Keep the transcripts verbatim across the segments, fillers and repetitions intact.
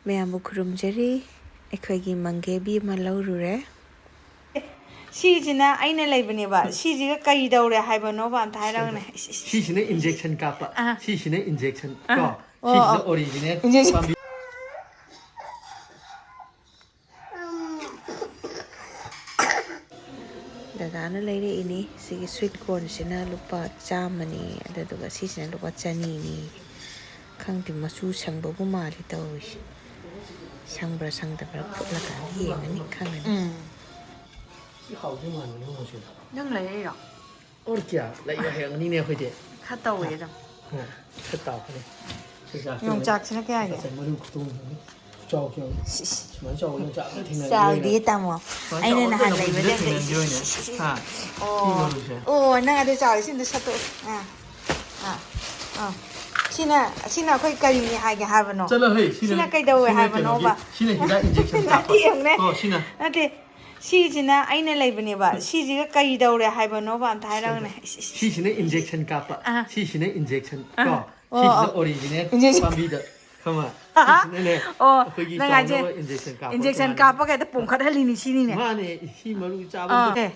ꯃꯌꯥꯝꯕꯨ ꯈꯨꯔꯨꯝꯖꯔꯤ꯫ ꯑꯩꯈꯣꯏꯒꯤ ꯃꯪꯒꯦꯕꯤ ꯑꯃ ꯂꯧꯔꯨꯔꯦ꯫ ꯁꯤꯁꯤꯅ ꯑꯩꯅ ꯂꯩꯕꯅꯦꯕ꯫ ꯁꯤꯁꯤꯒ ꯀꯔꯤ ꯇꯧꯔꯦ ꯍꯥꯏꯕꯅꯣꯕ? ꯑꯝꯇ ꯍꯥꯏꯔꯛꯎꯅꯦ꯫ ꯏꯁ, ꯏꯁ, ꯏꯁ꯫ ꯁꯤꯁꯤꯅ injection ꯀꯥꯞꯄ꯫ ꯑꯥ꯫ ꯁꯤꯁꯤꯅ injection ꯑꯥ꯫ ꯀꯣ꯫ ꯑꯣ, ꯁꯤꯁꯤꯅ ꯑꯣ꯫ Original injection꯫ ꯄꯥꯝꯕꯤ꯫ ꯗꯗꯥꯅ ꯂꯩꯔꯛꯏꯅꯤ꯫ ꯁꯤꯒꯤ sweet cornꯁꯤꯅ ꯂꯨꯄꯥ ꯆꯥꯝꯃꯅꯤ, ꯑꯗꯨꯗꯨꯒ ꯁꯤꯁꯤꯅ ꯂꯨꯄꯥ ꯆꯅꯤꯅꯤ꯫ ꯈꯪꯗꯦ, ꯃꯆꯨ ꯁꯪꯕꯕꯨ ꯃꯥꯜꯂꯤ ꯇꯧꯔꯤꯁꯦ꯫ ꯁꯪꯕ꯭ꯔꯥ ꯁꯪꯗꯕ꯭ꯔꯥ ꯐꯨꯠꯂꯀꯥꯟꯗ ꯌꯦꯡꯉꯅꯤ, ꯈꯪꯉꯅꯤ꯫ ꯎꯝ꯫ ꯁꯤ ꯍꯥꯎꯗꯣꯏ ꯃꯥꯟꯕꯅꯤ ꯃꯣꯁꯤꯗ꯫ ꯅꯪ ꯂꯩꯔꯛꯏꯔꯣ? ꯑꯣꯔ ꯀꯌꯥ? ꯂꯩꯕ ꯍꯩꯔꯝꯒꯅꯤꯅꯦ ꯑꯩꯈꯣꯏꯗꯤ꯫ ꯈꯔ ꯇꯧꯋꯦ ꯑꯗꯨꯝ꯫ ꯍꯥ, ꯈꯔ ꯇꯧꯕꯅꯦ꯫ ꯌꯣꯡꯆꯥꯛꯁꯤꯅ ꯀꯌꯥꯒꯤ? ꯉꯁꯥꯏ ꯃꯔꯨ ꯈꯨꯇꯣꯡ ꯆꯥꯎ ꯀꯌꯥ? ꯁꯤꯁ꯫ ꯁꯨꯃꯥꯏꯅ ꯆꯥꯎꯕ ꯌꯣꯡꯆꯥꯛ ꯑꯝꯇ ꯊꯦꯡꯅꯗ꯭ꯔꯤꯕꯅꯦ꯫ ꯆꯥꯎꯗꯦ ꯇꯥꯃꯣ꯫ ꯁꯨꯃꯥꯏꯅ ꯑꯩꯅ ꯆꯥꯎꯕ ꯅꯍꯥꯟ ꯑꯝꯇ ꯂꯩꯕꯗ ꯊꯦꯡꯅꯗ꯭ꯔꯤꯕꯅꯦ꯫ ꯁꯤꯁ, ꯁꯤꯁ, ꯁꯤꯁ꯫ ꯍꯥ? ꯁꯤ ꯑꯣ꯫ ꯃꯔꯨꯁꯦ꯫ ꯑꯣ, ꯅꯪ ꯑꯗꯨ ꯆꯥꯎꯔꯦ, ꯁꯤ ꯑꯝꯇ ꯁꯠꯇꯣꯛꯑꯣ꯫ ꯑꯥ꯫ ꯑꯥ꯫ ꯑꯥ꯫ ꯁꯤꯅ, ꯁꯤꯅ ꯑꯩꯈꯣꯏ ꯀꯔꯤꯅꯤ ꯍꯥꯏꯒꯦ ꯍꯥꯏꯕꯅꯣ? ꯆꯠꯂꯣꯍꯦ, ꯁꯤꯅ, ꯁꯤꯅ ꯀꯩꯗꯧꯋꯦ ꯁꯤꯅ ꯍꯥꯏꯕꯅꯣꯕ? ꯀꯩꯅꯣꯒꯤ, ꯁꯤꯅ ꯍꯤꯗꯥꯛ injection ꯀꯥꯞꯄ꯫ ꯅꯠꯇꯦ, ꯌꯦꯡꯉꯨꯅꯦ꯫ ꯀꯣ, ꯁꯤꯅ꯫ ꯅꯠꯇꯦ꯫ ꯁꯤꯁꯤꯅ ꯑꯩꯅ ꯂꯩꯕꯅꯦꯕ꯫ ꯁꯤꯁꯤꯒ ꯀꯔꯤ ꯇꯧꯔꯦ ꯍꯥꯏꯕꯅꯣꯕ? ꯑꯝꯇ ꯍꯥꯏꯔꯛꯎꯅꯦ꯫ ꯏꯁ, ꯏꯁ, ꯏꯁ꯫ ꯁꯤꯁꯤꯅ injection ꯀꯥꯞꯄ꯫ ꯑꯥ꯫ ꯁꯤꯁꯤꯅ injection ꯑꯥ꯫ ꯀꯣ꯫ ꯑꯣ, ꯁꯤꯁꯤꯅ ꯑꯣ꯫ Original injection꯫ ꯄꯥꯝꯕꯤꯗ꯫ ꯈꯪꯉꯕ? ꯑꯥ꯫ ꯁꯤꯁꯤꯅꯅꯦ ꯑꯣ, ꯑꯩꯈꯣꯏꯒꯤ ꯅꯪ ꯍꯥꯏꯁꯦ ꯆꯥꯎꯅꯕ injection ꯀꯥꯞꯄ injection ꯑꯗꯨꯃꯥꯏꯅ꯫ ꯀꯥꯞꯄꯒ ꯍꯦꯛꯇ ꯄꯣꯝꯈꯠꯍꯜꯂꯤꯅꯤ ꯁꯤꯅꯤꯅꯦ꯫ ꯃꯥꯅꯦ, ꯁꯤ ꯃꯔꯨ ꯆꯥꯕ ꯑꯥ꯫ ꯑꯝꯇ ꯑꯦ꯫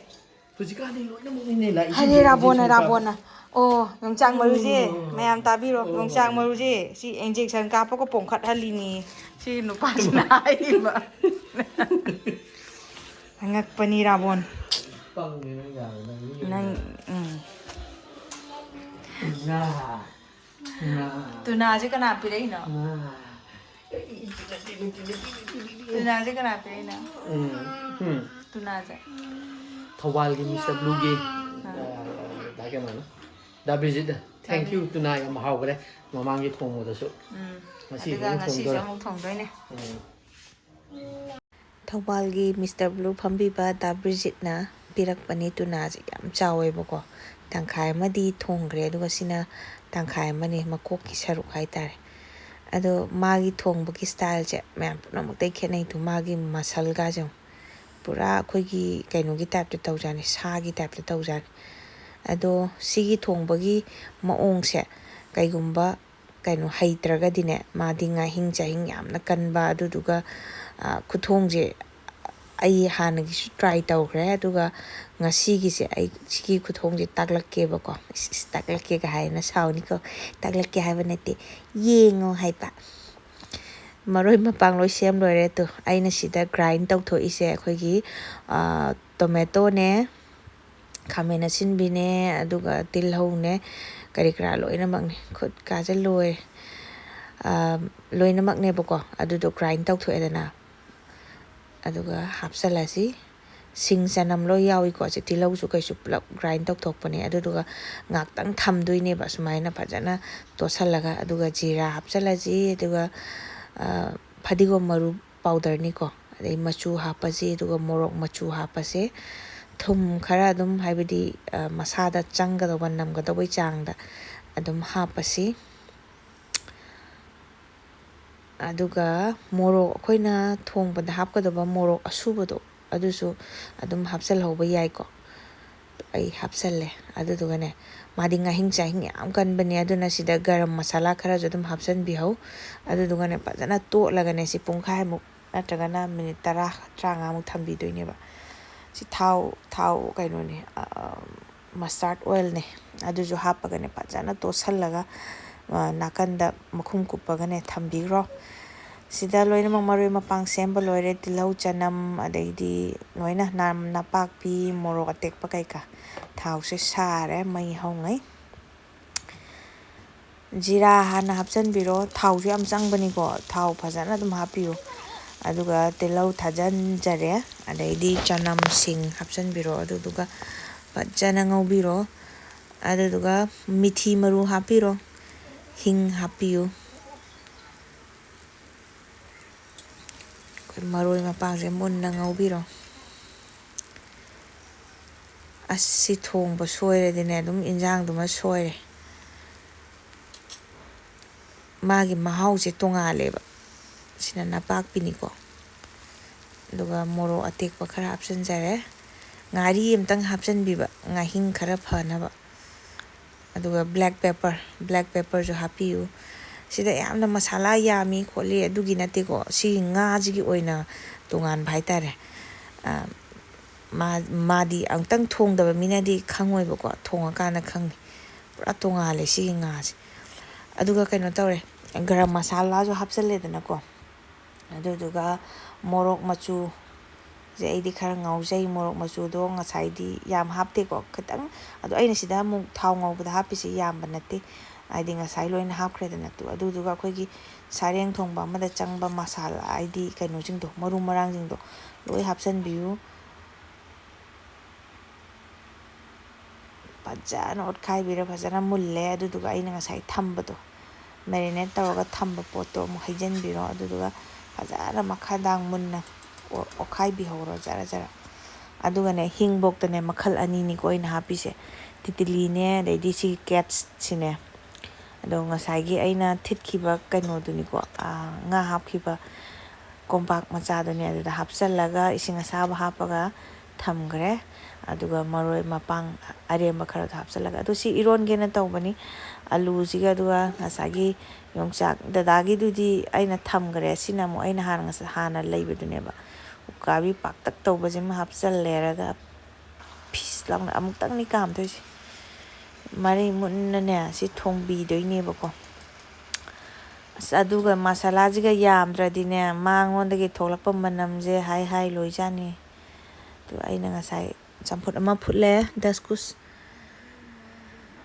ꯍꯧꯖꯤꯛꯀꯥꯟꯗꯤ ꯂꯣꯏꯅꯃꯛꯅꯤꯅꯦ ꯂꯥꯛꯏꯁꯤꯡꯁꯦ ꯍꯥꯏꯔꯦ ꯔꯥꯕꯣꯟꯅ, injection ꯀꯥꯞꯄ꯫ ꯔꯥꯕꯣꯟꯅ꯫ ꯑꯣ, ꯌꯣꯡꯆꯥꯛ ꯃꯔꯨꯁꯦ, ꯑꯣ꯫ ꯃꯌꯥꯝ ꯇꯥꯕꯤꯔꯣ, ꯑꯣ꯫ ꯌꯣꯡꯆꯥꯛ ꯃꯔꯨꯁꯦ ꯁꯤ injection ꯀꯥꯞꯄꯒ ꯄꯣꯝꯈꯠꯍꯜꯂꯤꯅꯤ꯫ ꯁꯤ ꯅꯨꯄꯥꯁꯤꯅ ꯍꯥꯏꯔꯤꯕ꯫ ꯑꯉꯛꯄꯅꯤ ꯔꯥꯕꯣꯟ꯫ ꯄꯪꯉꯦ ꯅꯪ ꯌꯥꯔꯦ, ꯅꯪ ꯃꯤ ꯅꯪ, ꯑꯣꯏꯅ꯫ ꯎꯝ꯫ ꯉꯥ꯫ ꯉꯥ꯫ ꯇꯨꯅꯥꯁꯦ ꯀꯅꯥ ꯄꯤꯔꯛꯏꯅꯣ? ꯉꯥ꯫ ꯇꯨꯅꯥꯁꯦ ꯀꯅꯥ ꯄꯤꯔꯛꯏꯅꯣ? ꯎꯝ꯫ ꯎꯝ꯫ ꯇꯨꯅꯥꯁꯦ꯫ ꯊꯧꯕꯥꯜꯒꯤ Mister Blueꯒꯤ, ꯑꯥ꯫ ꯑ, ꯗꯥ ꯀꯩꯅꯣꯅ, ꯗꯥ ꯕ꯭ꯔꯤꯖꯤꯠꯅ, "Thank you, ꯇꯨꯅꯥ ꯌꯥꯝ ꯍꯥꯎꯈ꯭ꯔꯦ ꯃꯃꯥꯡꯒꯤ ꯊꯣꯡꯕꯗꯁꯨ꯫ ꯎꯝ꯫ ꯉꯁꯤꯁꯨ ꯑꯗꯨꯒ ꯑꯃꯨꯛ ꯉꯁꯤꯁꯨ ꯊꯣꯡꯗꯣꯔꯦ꯫" ꯑꯃꯨꯛ ꯊꯣꯡꯗꯣꯏꯅꯦ꯫ ꯎꯝ꯫ ꯊꯧꯕꯥꯜꯒꯤ Mister Blue ꯐꯝꯕꯤꯕ ꯗꯥ ꯕ꯭ꯔꯤꯖꯤꯠꯅ ꯄꯤꯔꯛꯄꯅꯤ ꯇꯨꯅꯥꯁꯦ꯫ ꯌꯥꯝ ꯆꯥꯎꯋꯦꯕꯀꯣ꯫ ꯇꯪꯈꯥꯏ ꯑꯃꯗꯤ ꯊꯣꯡꯈ꯭ꯔꯦ, ꯑꯗꯨꯒ ꯁꯤꯅ ꯇꯪꯈꯥꯏ ꯑꯃꯅꯤ, ꯃꯀꯣꯛꯀꯤ ꯁꯔꯨꯛ ꯍꯥꯏꯇꯥꯔꯦ꯫ ꯑꯗꯣ ꯃꯥꯒꯤ ꯊꯣꯡꯕꯒꯤ styleꯁꯦ ꯃꯌꯥꯝ ꯄꯨꯝꯅꯃꯛꯇꯒꯤ ꯈꯦꯠꯅꯩꯗꯣ, ꯃꯥꯒꯤ muscleꯒꯁꯦ ꯌꯦꯡꯉꯣ꯫ ꯄꯨꯔꯥ ꯑꯩꯈꯣꯏꯒꯤ ꯀꯩꯅꯣꯒꯤ typeꯇ ꯇꯧꯖꯥꯠꯅꯤ, ꯁꯥꯒꯤ typeꯇ ꯇꯧꯖꯥꯠꯅꯤ꯫ ꯑꯗꯣ ꯁꯤꯒꯤ ꯊꯣꯡꯕꯒꯤ ꯃꯑꯣꯡꯁꯦ ꯀꯩꯒꯨꯝꯕ ꯀꯩꯅꯣ ꯍꯩꯇ꯭ꯔꯒꯗꯤꯅꯦ, ꯃꯥꯗꯤ ꯉꯥꯍꯤꯡ ꯆꯥꯍꯤꯡ ꯌꯥꯝꯅ ꯀꯟꯕ, ꯑꯗꯨꯗꯨꯒ ꯈꯨꯊꯣꯡꯁꯦ ꯑꯩ ꯍꯥꯟꯅꯒꯤꯁꯨ ꯇ꯭ꯔꯥꯏ ꯇꯧꯈ꯭ꯔꯦ꯫ ꯑꯗꯨꯒ ꯉꯁꯤꯒꯤꯁꯦ, ꯑꯩ ꯁꯤꯒꯤ ꯈꯨꯊꯣꯡꯁꯦ ꯇꯥꯛꯂꯛꯀꯦꯕꯀꯣ꯫ ꯏꯁ, ꯏꯁ, ꯇꯥꯛꯂꯛꯀꯦꯒ ꯍꯥꯏꯅ ꯁꯥꯎꯅꯤꯀꯣ꯫ ꯇꯥꯛꯂꯛꯀꯦ ꯍꯥꯏꯕ ꯅꯠꯇꯦ, ꯌꯦꯡꯉꯣ ꯍꯥꯏꯕ꯫ ꯃꯔꯣꯏ ꯃꯄꯥꯡ ꯂꯣꯏ ꯁꯦꯝ ꯂꯣꯏꯔꯦ꯫ ꯇꯨ, ꯑꯩꯅ ꯁꯤꯗ ꯒ꯭ꯔꯥꯏꯟ ꯇꯧꯊꯣꯛꯏꯁꯦ ꯑꯩꯈꯣꯏꯒꯤ ꯇꯣꯃꯦꯇꯣꯅꯦ, ꯈꯥꯃꯦꯟ ꯑꯁꯤꯟꯕꯤꯅꯦ, ꯑꯗꯨꯒ ꯇꯤꯜꯍꯧꯅꯦ, ꯀꯔꯤ ꯀꯔꯥ ꯂꯣꯏꯅꯃꯛꯅꯦ꯫ ꯈꯨꯠꯀꯥꯁꯦ ꯂꯣꯏꯔꯦ꯫ ꯂꯣꯏꯅꯃꯛꯅꯦꯕꯀꯣ꯫ ꯑꯗꯨꯗꯣ ꯒ꯭ꯔꯥꯏꯟ ꯇꯧꯊꯣꯛꯑꯦꯗꯅ, ꯑꯗꯨꯒ ꯍꯥꯞꯆꯤꯜꯂꯁꯤ꯫ ꯁꯤꯡ ꯆꯅꯝ ꯂꯣꯏ ꯌꯥꯎꯏꯀꯣ꯫ ꯑꯁꯤ ꯇꯤꯜꯍꯧꯁꯨ ꯀꯩꯁꯨ ꯄꯨꯂꯞ ꯒ꯭ꯔꯥꯏꯟ ꯇꯧꯊꯣꯛꯄꯅꯦ꯫ ꯑꯗꯨꯗꯨꯒ ꯉꯥꯛꯇꯪ ꯊꯝꯗꯣꯏꯅꯦꯕ ꯁꯨꯃꯥꯏꯅ ꯐꯖꯅ ꯇꯣꯠꯁꯜꯂꯒ꯫ ꯑꯗꯨꯒ ꯖꯤꯔꯥ ꯍꯥꯞꯆꯤꯜꯂꯁꯤ, ꯑꯗꯨꯒ ꯐꯗꯤꯒꯣꯝ ꯃꯔꯨ ꯄꯥꯎꯗꯔꯅꯤꯀꯣ꯫ ꯑꯗꯩ ꯃꯆꯨ ꯍꯥꯞꯄꯁꯤ, ꯑꯗꯨꯒ ꯃꯣꯔꯣꯛ ꯃꯆꯨ ꯍꯥꯞꯄꯁꯦ꯫ ꯊꯨꯝ ꯈꯔ ꯑꯗꯨꯝ, ꯍꯥꯏꯕꯗꯤ ꯃꯁꯥꯗ ꯆꯪꯒꯗꯧꯕ, ꯅꯝꯒꯗꯧꯕꯩ ꯆꯥꯡꯗ ꯑꯗꯨꯝ ꯍꯥꯞꯄꯁꯤ꯫ ꯑꯗꯨꯒ ꯃꯣꯔꯣꯛ, ꯑꯩꯈꯣꯏꯅ ꯊꯣꯡꯕꯗ ꯍꯥꯞꯀꯗꯕ ꯃꯣꯔꯣꯛ ꯑꯁꯨꯕꯗꯣ, ꯑꯗꯨꯁꯨ ꯑꯗꯨꯝ ꯍꯥꯞꯆꯤꯜꯍꯧꯕ ꯌꯥꯏꯀꯣ꯫ ꯑꯩ ꯍꯥꯞꯆꯜꯂꯦ꯫ ꯑꯗꯨꯗꯨꯒꯅꯦ, ꯃꯥꯗꯤ ꯉꯥꯍꯤꯡ ꯆꯥꯍꯤꯡ ꯌꯥꯝ ꯀꯟꯕꯅꯦ, ꯑꯗꯨꯅ ꯁꯤꯗ ꯒꯔꯝ ꯃꯁꯥꯂꯥ ꯈꯔꯁꯨ ꯑꯗꯨꯝ ꯍꯥꯞꯆꯤꯟꯕꯤꯍꯧ꯫ ꯑꯗꯨꯗꯨꯒꯅꯦ, ꯐꯖꯅ ꯇꯣꯠꯂꯒꯅꯦ, ꯁꯤ ꯄꯨꯡꯈꯥꯏꯃꯨꯛ ꯅꯠꯇ꯭ꯔꯒꯅ ꯃꯤꯅꯤꯠ ꯇꯔꯥ, ꯇꯔꯥꯃꯉꯥꯃꯨꯛ ꯊꯝꯕꯤꯗꯣꯏꯅꯦꯕ꯫ ꯁꯤ ꯊꯥꯎ, ꯊꯥꯎ ꯀꯩꯅꯣꯅꯦ, ꯃꯁꯇꯥꯔꯠ ꯑꯣꯏꯜꯅꯦ꯫ ꯑꯗꯨꯁꯨ ꯍꯥꯞꯄꯒꯅꯦ, ꯐꯖꯅ ꯇꯣꯠꯁꯜꯂꯒ ꯅꯥꯀꯟꯗ ꯃꯈꯨꯝ ꯀꯨꯞꯄꯒꯅꯦ ꯊꯝꯕꯤꯈ꯭ꯔꯣ꯫ ꯁꯤꯗ ꯂꯣꯏꯅꯃꯛ ꯃꯔꯣꯏ ꯃꯄꯥꯡ ꯁꯦꯝꯕ ꯂꯣꯏꯔꯦ꯫ ꯇꯤꯜꯍꯧ, ꯆꯅꯝ, ꯑꯗꯩꯗꯤ ꯂꯣꯏꯅ ꯅꯥꯝ-, ꯅꯄꯥꯛꯄꯤ, ꯃꯣꯔꯣꯛ ꯑꯇꯦꯛꯄ ꯀꯩꯀꯥ꯫ ꯊꯥꯎꯁꯦ ꯁꯥꯔꯦ, ꯃꯩ ꯍꯧꯉꯩ꯫ ꯖꯤꯔꯥ ꯍꯥꯟꯅ ꯍꯥꯞꯆꯤꯟꯕꯤꯔꯣ꯫ ꯊꯥꯎꯁꯨ ꯌꯥꯝ ꯆꯪꯕꯅꯤꯀꯣ꯫ ꯊꯥꯎ ꯐꯖꯅ ꯑꯗꯨꯝ ꯍꯥꯞꯄꯤꯌꯨ꯫ ꯑꯗꯨꯒ ꯇꯤꯜꯍꯧ ꯊꯥꯖꯤꯟꯖꯔꯦ꯫ ꯑꯗꯩꯗꯤ ꯆꯅꯝ, ꯁꯤꯡ ꯍꯥꯞꯆꯤꯟꯕꯤꯔꯣ꯫ ꯑꯗꯨꯗꯨꯒ ꯐꯖꯅ ꯉꯧꯕꯤꯔꯣ꯫ ꯑꯗꯨꯗꯨꯒ ꯃꯤꯊꯤ ꯃꯔꯨ ꯍꯥꯞꯄꯤꯔꯣ꯫ ꯍꯤꯡ ꯍꯥꯞꯄꯤꯌꯨ꯫ ꯑꯩꯈꯣꯏ ꯃꯔꯣꯏ ꯃꯄꯥꯡꯁꯦ ꯃꯨꯟꯅ ꯉꯧꯕꯤꯔꯣ꯫ ꯑꯁ, ꯁꯤ ꯊꯣꯡꯕ ꯁꯣꯏꯔꯗꯤꯅꯦ, ꯑꯗꯨꯝ ꯏꯟꯖꯥꯡꯗꯨꯃ ꯁꯣꯏꯔꯦ꯫ ꯃꯥꯒꯤ ꯃꯍꯥꯎꯁꯦ ꯇꯣꯉꯥꯜꯂꯦꯕ꯫ ꯁꯤꯅ ꯅꯄꯥꯛꯄꯤꯅꯤꯀꯣ꯫ ꯑꯗꯨꯒ ꯃꯣꯔꯣꯛ ꯑꯇꯦꯛꯄ ꯈꯔ ꯍꯥꯞꯆꯤꯟꯖꯔꯦ꯫ ꯉꯥꯔꯤ ꯑꯝꯇꯪ ꯍꯥꯞꯆꯤꯟꯕꯤꯕ, ꯉꯥꯍꯤꯡ ꯈꯔ ꯐꯅꯕ꯫ ꯑꯗꯨꯒ black pepper, black pepperꯁꯨ ꯍꯥꯞꯄꯤꯌꯨ꯫ ꯁꯤꯗ ꯌꯥꯝꯅ ꯃꯁꯥꯂꯥ ꯌꯥꯝꯃꯤ ꯈꯣꯠꯂꯤ ꯑꯗꯨꯒꯤ ꯅꯠꯇꯦꯀꯣ, ꯁꯤꯒꯤ ꯉꯥꯁꯤꯒꯤ ꯑꯣꯏꯅ ꯇꯣꯉꯥꯟꯕ ꯍꯥꯏꯇꯥꯔꯦ꯫ ꯃꯥ ꯃꯥꯗꯤ ꯑꯃꯨꯛꯇꯪ ꯊꯣꯡꯗꯕ ꯃꯤꯅꯗꯤ ꯈꯪꯉꯣꯏꯕꯀꯣ, ꯊꯣꯡꯉꯀꯥꯟꯗ ꯈꯪꯅꯤ꯫ ꯄꯨꯔꯥ ꯇꯣꯉꯥꯜꯂꯦ ꯁꯤꯒꯤ ꯉꯥꯁꯦ꯫ ꯑꯗꯨꯒ ꯀꯩꯅꯣ ꯇꯧꯔꯦ, ꯒꯔꯝ ꯃꯁꯥꯂꯥꯁꯨ ꯍꯥꯞꯆꯜꯂꯦꯗꯅꯀꯣ꯫ ꯑꯗꯨꯗꯨꯒ ꯃꯣꯔꯣꯛ ꯃꯆꯨꯁꯦ ꯑꯩꯗꯤ ꯈꯔ ꯉꯥꯎꯖꯩ꯫ ꯃꯣꯔꯣꯛ ꯃꯆꯨꯗꯣ ꯉꯁꯥꯏꯗꯤ ꯌꯥꯝ ꯍꯥꯞꯇꯦꯀꯣ, ꯈꯤꯇꯪ꯫ ꯑꯗꯣ ꯑꯩꯅ ꯁꯤꯗ ꯑꯃꯨꯛ ꯊꯥꯎ ꯉꯧꯕꯗ ꯍꯥꯞꯄꯤꯁꯦ ꯌꯥꯝꯕ ꯅꯠꯇꯦ, ꯍꯥꯏꯗꯤ ꯉꯁꯥꯏ ꯂꯣꯏꯅ ꯍꯥꯞꯈ꯭ꯔꯦꯗꯅ꯫ ꯑꯗꯨ ꯑꯗꯨꯗꯨꯒ ꯑꯩꯈꯣꯏꯒꯤ ꯁꯥꯔꯦꯡ ꯊꯣꯡꯕ ꯑꯃꯗ ꯆꯪꯕ ꯃꯁꯥꯂꯥ, ꯍꯥꯏꯗꯤ ꯀꯩꯅꯣꯁꯤꯡꯗꯣ, ꯃꯔꯨ ꯃꯔꯥꯡꯁꯤꯡꯗꯣ ꯂꯣꯏ ꯍꯥꯞꯆꯤꯟꯕꯤꯌꯨ꯫ ꯐꯖꯅ ꯑꯣꯠꯈꯥꯏꯕꯤꯔꯣ꯫ ꯐꯖꯅ ꯃꯨꯜꯂꯦ꯫ ꯑꯗꯨꯗꯨꯒ ꯑꯩꯅ ꯉꯁꯥꯏ ꯊꯝꯕꯗꯣ, marinate ꯇꯧꯔꯒ ꯊꯝꯕ ꯄꯣꯠꯇꯣ ꯑꯃꯨꯛ ꯍꯩꯖꯤꯟꯕꯤꯔꯣ꯫ ꯑꯗꯨꯗꯨꯒ ꯐꯖꯅ ꯃꯈꯥꯗꯥꯡ ꯃꯨꯟꯅ ꯑꯣ-, ꯑꯣꯠꯈꯥꯏꯕꯤꯍꯧꯔꯣ ꯖꯔ ꯖꯔ꯫ ꯑꯗꯨꯒꯅꯦ, ꯍꯤꯡꯕꯣꯛꯇꯅꯦ ꯃꯈꯜ ꯑꯅꯤꯅꯤꯀꯣ ꯑꯩꯅ ꯍꯥꯞꯄꯤꯁꯦ, ꯇꯤꯇꯤꯂꯤꯅꯦ, ꯑꯗꯩꯗꯤ ꯁꯤꯒꯤ catꯁꯤꯅꯦ꯫ ꯑꯗꯣ ꯉꯁꯥꯏꯒꯤ ꯑꯩꯅ ꯊꯤꯠꯈꯤꯕ ꯀꯩꯅꯣꯗꯨꯅꯤꯀꯣ, ꯉꯥ ꯍꯥꯞꯈꯤꯕ ꯀꯣꯝꯄꯥꯛ ꯃꯆꯥꯗꯨꯅꯦ꯫ ꯑꯗꯨꯗ ꯍꯥꯞꯆꯜꯂꯒ, ꯏꯁꯤꯡ ꯑꯁꯥꯕ ꯍꯥꯞꯄꯒ ꯊꯝꯈ꯭ꯔꯦ꯫ ꯑꯗꯨꯒ ꯃꯔꯣꯏ ꯃꯄꯥꯡ ꯑꯔꯦꯝꯕ ꯈꯔꯗꯣ ꯍꯥꯞꯆꯜꯂꯒ, ꯑꯗꯨ ꯁꯤ ꯏꯔꯣꯟꯒꯦꯅ ꯇꯧꯕꯅꯤ꯫ ꯑꯂꯨꯁꯤꯒ ꯑꯗꯨꯒ ꯉꯁꯥꯏꯒꯤ ꯌꯣꯡꯆꯥꯛ ꯗꯗꯥꯒꯤꯗꯨꯗꯤ ꯑꯩꯅ ꯊꯝꯈ꯭ꯔꯦ꯫ ꯁꯤꯅ ꯑꯃꯨꯛ ꯑꯩꯅ ꯍꯥꯟꯅ ꯉꯁ-, ꯍꯥꯟꯅ ꯂꯩꯕꯗꯨꯅꯦꯕ꯫ ꯎꯀꯥꯕꯤ ꯄꯥꯛꯇꯛ ꯇꯧꯕꯁꯤꯃ ꯍꯥꯞꯆꯜꯂꯦꯔꯒ ꯐꯤꯁ ꯂꯥꯎꯅ ꯑꯃꯨꯛꯇꯪꯅꯤ ꯀꯥꯝꯗꯣꯏꯁꯦ꯫ ꯃꯔꯩ ꯃꯨꯟꯅꯅꯦ ꯁꯤ ꯊꯣꯡꯕꯤꯗꯣꯏꯅꯦꯕꯀꯣ꯫ ꯑꯁ, ꯑꯗꯨꯒ ꯃꯁꯥꯂꯥꯁꯤꯒ ꯌꯥꯝꯗ꯭ꯔꯗꯤꯅꯦ, ꯃꯉꯣꯟꯗꯒꯤ ꯊꯣꯛꯂꯛꯄ ꯃꯅꯝꯁꯦ ꯍꯥꯏ ꯍꯥꯏ ꯂꯣꯏꯖꯥꯠꯅꯤ꯫ ꯑꯗꯨ ꯑꯩꯅ ꯉꯁꯥꯏ ꯆꯝꯐꯨꯠ ꯑꯃ ꯐꯨꯠꯂꯦ, ꯗꯁꯀꯨꯁ꯫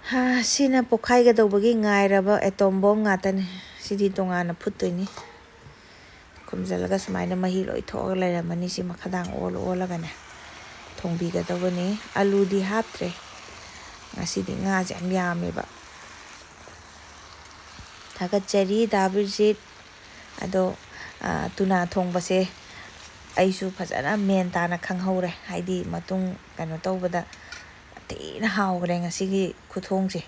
ꯍꯥ, ꯁꯤꯅ ꯄꯣꯛꯈꯥꯏꯒꯗꯧꯕꯒꯤ ꯉꯥꯏꯔꯕ atom bomb ꯉꯥꯛꯇꯅꯤ꯫ ꯁꯤꯗꯤ ꯇꯣꯉꯥꯟꯅ ꯐꯨꯠꯇꯣꯏꯅꯤ꯫ ꯈꯨꯝꯖꯤꯜꯂꯒ ꯁꯨꯃꯥꯏꯅ ꯃꯍꯤ ꯂꯣꯏ ꯊꯣꯛꯑꯒ ꯂꯩꯔꯝꯃꯅꯤ꯫ ꯁꯤ ꯃꯈꯥꯗꯥꯡ ꯑꯣꯜ ꯑꯣꯜꯂꯒꯅꯦ ꯊꯣꯡꯕꯤꯒꯗꯧꯕꯅꯤ꯫ ꯑꯂꯨꯗꯤ ꯍꯥꯞꯇ꯭ꯔꯦ꯫ ꯉꯁꯤꯗꯤ ꯉꯥꯁꯦ ꯌꯥꯝ ꯌꯥꯝꯃꯦꯕ꯫ ꯊꯥꯒꯠꯆꯔꯤ ꯗꯥ ꯕꯤꯔꯖꯤꯠ꯫ ꯑꯗꯣ, ꯑ, ꯇꯨꯅꯥ ꯊꯣꯡꯕꯁꯦ ꯑꯩꯁꯨ ꯐꯖꯅ ꯃꯦꯟ ꯇꯥꯅ ꯈꯪꯍꯧꯔꯦ꯫ ꯍꯥꯏꯗꯤ ꯃꯇꯨꯡ ꯀꯩꯅꯣ ꯇꯧꯕꯗ ꯊꯤꯅ ꯍꯥꯎꯈ꯭ꯔꯦ ꯉꯁꯤꯒꯤ ꯈꯨꯊꯣꯡꯁꯦ꯫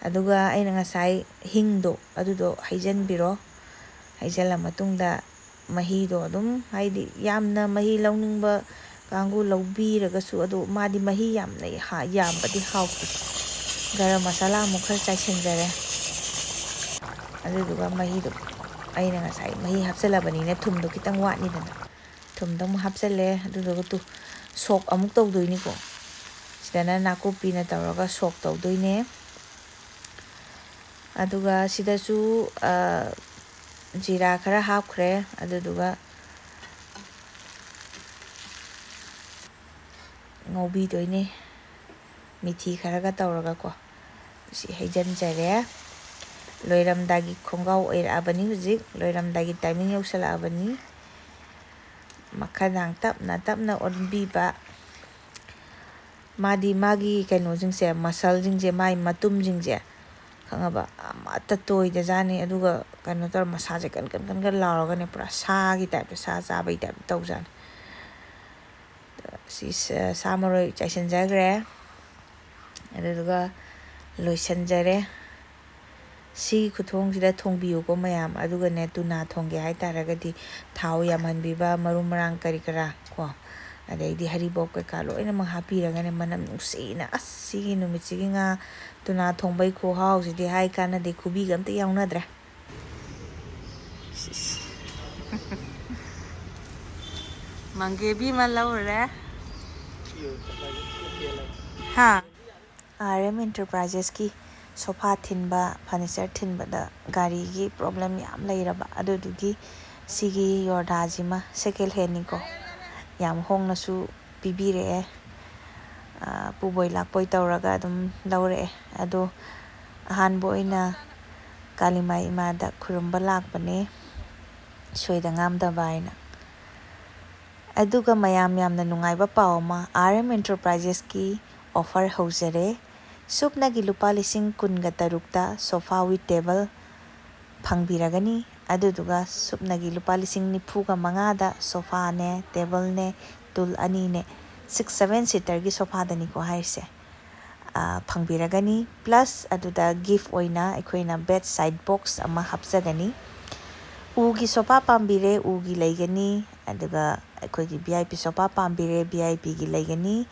ꯑꯗꯨꯒ ꯑꯩꯅ ꯉꯁꯥꯏ ꯍꯤꯡꯗꯣ ꯑꯗꯨꯗꯣ ꯍꯩꯖꯤꯟꯕꯤꯔꯣ꯫ ꯍꯩꯖꯤꯜꯂ ꯃꯇꯨꯡꯗ ꯃꯍꯤꯗꯣ ꯑꯗꯨꯝ, ꯍꯥꯏꯗꯤ ꯌꯥꯝꯅ ꯃꯍꯤ ꯂꯧꯅꯤꯡꯕ ꯀꯥꯡꯕꯨ ꯂꯧꯕꯤꯔꯒꯁꯨ, ꯑꯗꯣ ꯃꯥꯗꯤ ꯃꯍꯤ ꯌꯥꯝꯅ ꯍꯥ-, ꯌꯥꯝꯕꯗꯤ ꯍꯥꯎꯇꯦ꯫ ꯒꯔꯝ ꯃꯁꯥꯂꯥ ꯑꯃꯨꯛ ꯈꯔ ꯆꯥꯏꯁꯤꯟꯖꯔꯦ꯫ ꯑꯗꯨꯗꯨꯒ ꯃꯍꯤꯗꯣ, ꯑꯩꯅ ꯉꯁꯥꯏ ꯃꯍꯤ ꯍꯥꯞꯆꯜꯂꯕꯅꯤꯅ ꯊꯨꯝꯗꯣ ꯈꯤꯇꯪ ꯋꯥꯠꯅꯤꯗꯅ, ꯊꯨꯝꯗꯣ ꯑꯃꯨꯛ ꯍꯥꯞꯆꯜꯂꯦ꯫ ꯑꯗꯨꯗꯨꯒ ꯇꯨ, ꯁꯣꯛ ꯑꯃꯨꯛ ꯇꯧꯗꯣꯏꯅꯤꯀꯣ꯫ ꯁꯤꯗꯅ ꯅꯥꯀꯨꯞꯄꯤꯅ ꯇꯧꯔꯒ ꯁꯣꯛ ꯇꯧꯗꯣꯏꯅꯦ꯫ ꯑꯗꯨꯒ ꯁꯤꯗꯁꯨ, ꯑ, ꯖꯤꯔꯥ ꯈꯔ ꯍꯥꯞꯈ꯭ꯔꯦ꯫ ꯑꯗꯨꯗꯨꯒ ꯉꯧꯕꯤꯗꯣꯏꯅꯦ, ꯃꯤꯊꯤ ꯈꯔꯒ ꯇꯧꯔꯒꯀꯣ꯫ ꯁꯤ ꯍꯩꯖꯤꯟꯖꯔꯦ꯫ ꯂꯣꯏꯔꯝꯗꯥꯏꯒꯤ ꯈꯣꯡꯒꯥꯎ ꯑꯣꯏꯔꯛꯑꯕꯅꯤ ꯍꯧꯖꯤꯛ꯫ ꯂꯣꯏꯔꯝꯗꯥꯏꯒꯤ timing ꯌꯧꯁꯜꯂꯛꯑꯕꯅꯤ꯫ ꯃꯈꯥꯗꯥꯡ ꯇꯞꯅ ꯇꯞꯅ ꯑꯣꯟꯕꯤꯕ꯫ ꯃꯥꯗꯤ ꯃꯥꯒꯤ ꯀꯩꯅꯣꯁꯤꯡꯁꯦ, muscleꯁꯤꯡꯁꯦ, ꯃꯥꯒꯤ ꯃꯇꯨꯝꯁꯤꯡꯁꯦ, ꯈꯪꯉꯕ? ꯑꯃꯠꯇ ꯇꯣꯏꯗꯖꯥꯠꯅꯤ꯫ ꯑꯗꯨꯒ ꯀꯩꯅꯣ ꯇꯧꯔ, ꯃꯁꯥꯁꯦ ꯀꯟ ꯀꯟ ꯀꯟ ꯀꯟ ꯂꯥꯎꯔꯒꯅꯦ, ꯄꯨꯔꯥ ꯁꯥꯒꯤ typeꯇ, ꯁꯥ ꯆꯥꯕꯒꯤ typeꯇ ꯇꯧꯖꯥꯠꯅꯤ꯫ ꯁꯤ ꯁꯥ, ꯁꯥ ꯃꯔꯣꯏ ꯆꯥꯏꯁꯤꯟꯖꯈ꯭ꯔꯦ꯫ ꯑꯗꯨꯗꯨꯒ ꯂꯣꯏꯁꯤꯟꯖꯔꯦ꯫ ꯁꯤꯒꯤ ꯈꯨꯊꯣꯡꯁꯤꯗ ꯊꯣꯡꯕꯤꯌꯨꯀꯣ ꯃꯌꯥꯝ꯫ ꯑꯗꯨꯒꯅꯦ, ꯇꯨꯅꯥ ꯊꯣꯡꯒꯦ ꯍꯥꯏꯇꯥꯔꯒꯗꯤ ꯊꯥꯎ ꯌꯥꯝꯍꯟꯕꯤꯕ, ꯃꯔꯨ ꯃꯔꯥꯡ ꯀꯔꯤ ꯀꯔꯥ ꯀꯣ, ꯑꯗꯩꯗꯤ ꯍꯔꯤꯕꯣꯞ ꯀꯩꯀꯥ ꯂꯣꯏꯅꯃꯛ ꯍꯥꯞꯄꯤꯔꯒꯅꯦ, ꯃꯅꯝ ꯅꯨꯡꯁꯤꯅ, ꯑꯁ, ꯁꯤꯒꯤ ꯅꯨꯃꯤꯠꯁꯤꯒꯤ ꯉꯥ ꯇꯨꯅꯥ ꯊꯣꯡꯕꯩ ꯈꯨꯍꯥꯎꯁꯤꯗꯤ ꯍꯥꯏ ꯀꯥꯟꯅꯗꯦ, ꯈꯨꯕꯤꯒ ꯑꯝꯇ ꯌꯥꯎꯅꯗ꯭ꯔꯦ꯫ ꯃꯪꯒꯦꯕꯤ ꯑꯃ ꯂꯧꯔꯨꯔꯦ꯫ ꯍꯥ? ꯑꯥꯔ ꯑꯦꯝ Enterprisesꯀꯤ sofa ꯊꯤꯟꯕ, furniture ꯊꯤꯟꯕꯗ ꯒꯥꯔꯤꯒꯤ problem ꯌꯥꯝ ꯂꯩꯔꯕ, ꯑꯗꯨꯗꯨꯒꯤ ꯁꯤꯒꯤ ꯌꯣꯔꯗꯥꯁꯤꯃ second handꯅꯤꯀꯣ, ꯌꯥꯝ ꯍꯣꯡꯅꯁꯨ ꯄꯤꯕꯤꯔꯛꯑꯦ꯫ ꯑ, ꯄꯨꯕꯣꯏ ꯂꯥꯛꯄꯣꯏ ꯇꯧꯔꯒ ꯑꯗꯨꯝ ꯂꯧꯔꯛꯑꯦ꯫ ꯑꯗꯣ ꯑꯍꯥꯟꯕ ꯑꯣꯏꯅ ꯀꯥꯂꯤꯃꯥꯏ ꯏꯃꯥꯗ ꯈꯨꯔꯨꯝꯕ ꯂꯥꯛꯄꯅꯦ, ꯁꯣꯏꯗ ꯉꯥꯝꯗꯕ ꯍꯥꯏꯅ꯫ ꯑꯗꯨꯒ ꯃꯌꯥꯝ ꯌꯥꯝꯅ ꯅꯨꯡꯉꯥꯏꯕ ꯄꯥꯎ ꯑꯃ, ꯑꯥꯔ ꯑꯦꯝ Enterprisesꯀꯤ offer ꯍꯧꯖꯔꯦ꯫ ꯁꯨꯞꯅꯒꯤ ꯂꯨꯄꯥ ꯂꯤꯁꯤꯡ ꯀꯨꯟꯒ ꯇꯔꯨꯛꯇ sofa with table ꯐꯪꯕꯤꯔꯒꯅꯤ꯫ ꯑꯗꯨꯗꯨꯒ ꯁꯨꯞꯅꯒꯤ ꯂꯨꯄꯥ ꯂꯤꯁꯤꯡ ꯅꯤꯐꯨꯒ ꯃꯉꯥꯗ sofaꯅꯦ, tableꯅꯦ, stool ꯑꯅꯤꯅꯦ, six seven seaterꯒꯤ sofaꯗꯅꯤꯀꯣ ꯍꯥꯏꯔꯤꯁꯦ, ꯑ, ꯐꯪꯕꯤꯔꯒꯅꯤ꯫ Plus ꯑꯗꯨꯗ gift ꯑꯣꯏꯅ ꯑꯩꯈꯣꯏꯅ bedside box ꯑꯃ ꯍꯥꯞꯆꯒꯅꯤ꯫ ꯎꯒꯤ sofa ꯄꯥꯝꯕꯤꯔꯦ, ꯎꯒꯤ ꯂꯩꯒꯅꯤ꯫ ꯑꯗꯨꯒ ꯑꯩꯈꯣꯏꯒꯤ V I P sofa ꯄꯥꯝꯕꯤꯔꯦ, V I Pꯒꯤ ꯂꯩꯒꯅꯤ꯫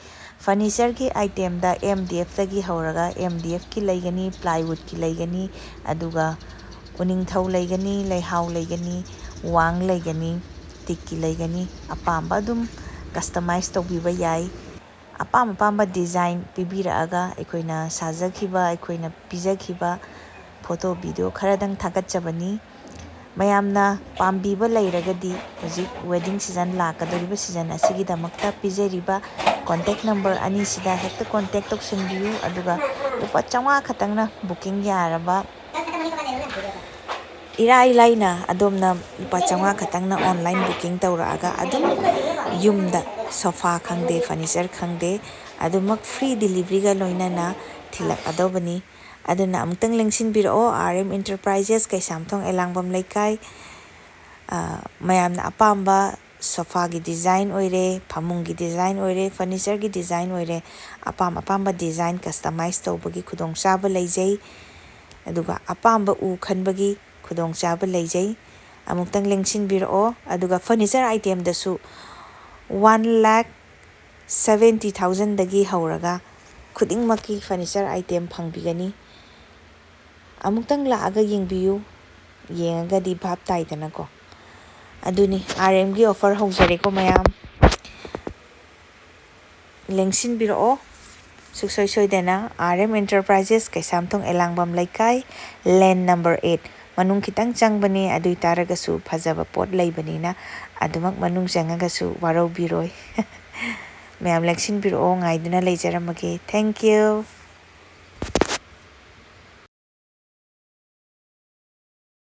Furnitureꯒꯤ itemꯗ M D Fꯇꯒꯤ ꯍꯧꯔꯒ M D Fꯀꯤ ꯂꯩꯒꯅꯤ, plywoodꯀꯤ ꯂꯩꯒꯅꯤ, ꯑꯗꯨꯒ ꯎꯅꯤꯡꯊꯧ ꯂꯩꯒꯅꯤ, ꯂꯩꯍꯥꯎ ꯂꯩꯒꯅꯤ, ꯋꯥꯡ ꯂꯩꯒꯅꯤ, ꯇꯤꯛꯀꯤ ꯂꯩꯒꯅꯤ꯫ ꯑꯄꯥꯝꯕ ꯑꯗꯨꯝ customize ꯇꯧꯕꯤꯕ ꯌꯥꯏ꯫ ꯑꯄꯥꯝ ꯑꯄꯥꯝꯕ design ꯄꯤꯕꯤꯔꯛꯑꯒ ꯑꯩꯈꯣꯏꯅ ꯁꯥꯖꯈꯤꯕ, ꯑꯩꯈꯣꯏꯅ ꯄꯤꯖꯈꯤꯕ photo video ꯈꯔꯗꯪ ꯊꯥꯒꯠꯆꯕꯅꯤ꯫ ꯃꯌꯥꯝꯅ ꯄꯥꯝꯕꯤꯕ ꯂꯩꯔꯒꯗꯤ ꯍꯧꯖꯤꯛ wedding season ꯂꯥꯛꯀꯗꯧꯔꯤꯕ season ꯑꯁꯤꯒꯤꯗꯃꯛꯇ ꯄꯤꯖꯔꯤꯕ contact number ꯑꯅꯤꯁꯤꯗ ꯍꯦꯛꯇ contact ꯇꯧꯁꯤꯟꯕꯤꯌꯨ꯫ ꯑꯗꯨꯒ ꯂꯨꯄꯥ ꯆꯥꯝꯃꯉꯥ ꯈꯛꯇꯪꯅ booking ꯌꯥꯔꯕ, ꯏꯔꯥꯏ ꯂꯥꯏꯅ ꯑꯗꯣꯝꯅ ꯂꯨꯄꯥ ꯆꯥꯝꯃꯉꯥ ꯈꯛꯇꯪꯅ online booking ꯇꯧꯔꯛꯑꯒ ꯑꯗꯨꯝ ꯌꯨꯝꯗ sofa ꯈꯪꯗꯦ, furniture ꯈꯪꯗꯦ, ꯑꯗꯨꯃꯛ free deliveryꯒ ꯂꯣꯏꯅꯅ ꯊꯤꯜꯂꯛꯀꯗꯧꯕꯅꯤ꯫ ꯑꯗꯨꯅ ꯑꯃꯨꯛꯇꯪ ꯂꯦꯡꯁꯤꯟꯕꯤꯔꯛꯑꯣ, R M Enterprises, ꯀꯩꯁꯥꯝꯊꯣꯡ ꯑꯦꯂꯥꯡꯕꯝ ꯂꯩꯀꯥꯏ꯫ ꯑ, ꯃꯌꯥꯝꯅ ꯑꯄꯥꯝꯕ sofaꯒꯤ design ꯑꯣꯏꯔꯦ, ꯐꯃꯨꯡꯒꯤ design ꯑꯣꯏꯔꯦ, furnitureꯒꯤ design ꯑꯣꯏꯔꯦ, ꯑꯄꯥꯝ ꯑꯄꯥꯝꯕ design customize ꯇꯧꯕꯒꯤ ꯈꯨꯗꯣꯡꯆꯥꯕ ꯂꯩꯖꯩ꯫ ꯑꯗꯨꯒ ꯑꯄꯥꯝꯕ ꯎ ꯈꯟꯕꯒꯤ ꯈꯨꯗꯣꯡꯆꯥꯕ ꯂꯩꯖꯩ꯫ ꯑꯃꯨꯛꯇꯪ ꯂꯦꯡꯁꯤꯟꯕꯤꯔꯛꯑꯣ꯫ ꯑꯗꯨꯒ furniture itemꯗꯁꯨ one lakh seventy thousandꯗꯒꯤ ꯍꯧꯔꯒ ꯈꯨꯗꯤꯡꯃꯛꯀꯤ furniture item ꯐꯪꯕꯤꯒꯅꯤ꯫ ꯑꯃꯨꯛꯇꯪ ꯂꯥꯛꯑꯒ ꯌꯦꯡꯕꯤꯌꯨ, ꯌꯦꯡꯉꯒꯗꯤ ꯚꯥꯞ ꯇꯥꯏꯗꯅꯀꯣ꯫ ꯑꯗꯨꯅꯤ, R Mꯒꯤ offer ꯍꯧꯖꯔꯦꯀꯣ ꯃꯌꯥꯝ꯫ ꯂꯦꯡꯁꯤꯟꯕꯤꯔꯛꯑꯣ ꯁꯨꯡꯁꯣꯏ ꯁꯣꯏꯗꯅ꯫ R M Enterprises, ꯀꯩꯁꯥꯝꯊꯣꯡ ꯑꯦꯂꯥꯡꯕꯝ ꯂꯩꯀꯥꯏ, lane number eight꯫ ꯃꯅꯨꯡ ꯈꯤꯇꯪ ꯆꯪꯕꯅꯦ, ꯑꯗꯨ ꯑꯣꯏ ꯇꯥꯔꯒꯁꯨ ꯐꯖꯕ ꯄꯣꯠ ꯂꯩꯕꯅꯤꯅ ꯑꯗꯨꯃꯛ ꯃꯅꯨꯡ ꯆꯪꯉꯒꯁꯨ ꯋꯥꯔꯧꯕꯤꯔꯣꯏ꯫ ꯃꯌꯥꯝ ꯂꯦꯡꯁꯤꯟꯕꯤꯔꯛꯑꯣ, ꯉꯥꯏꯗꯨꯅ ꯂꯩꯖꯔꯝꯃꯒꯦ꯫ Thank you꯫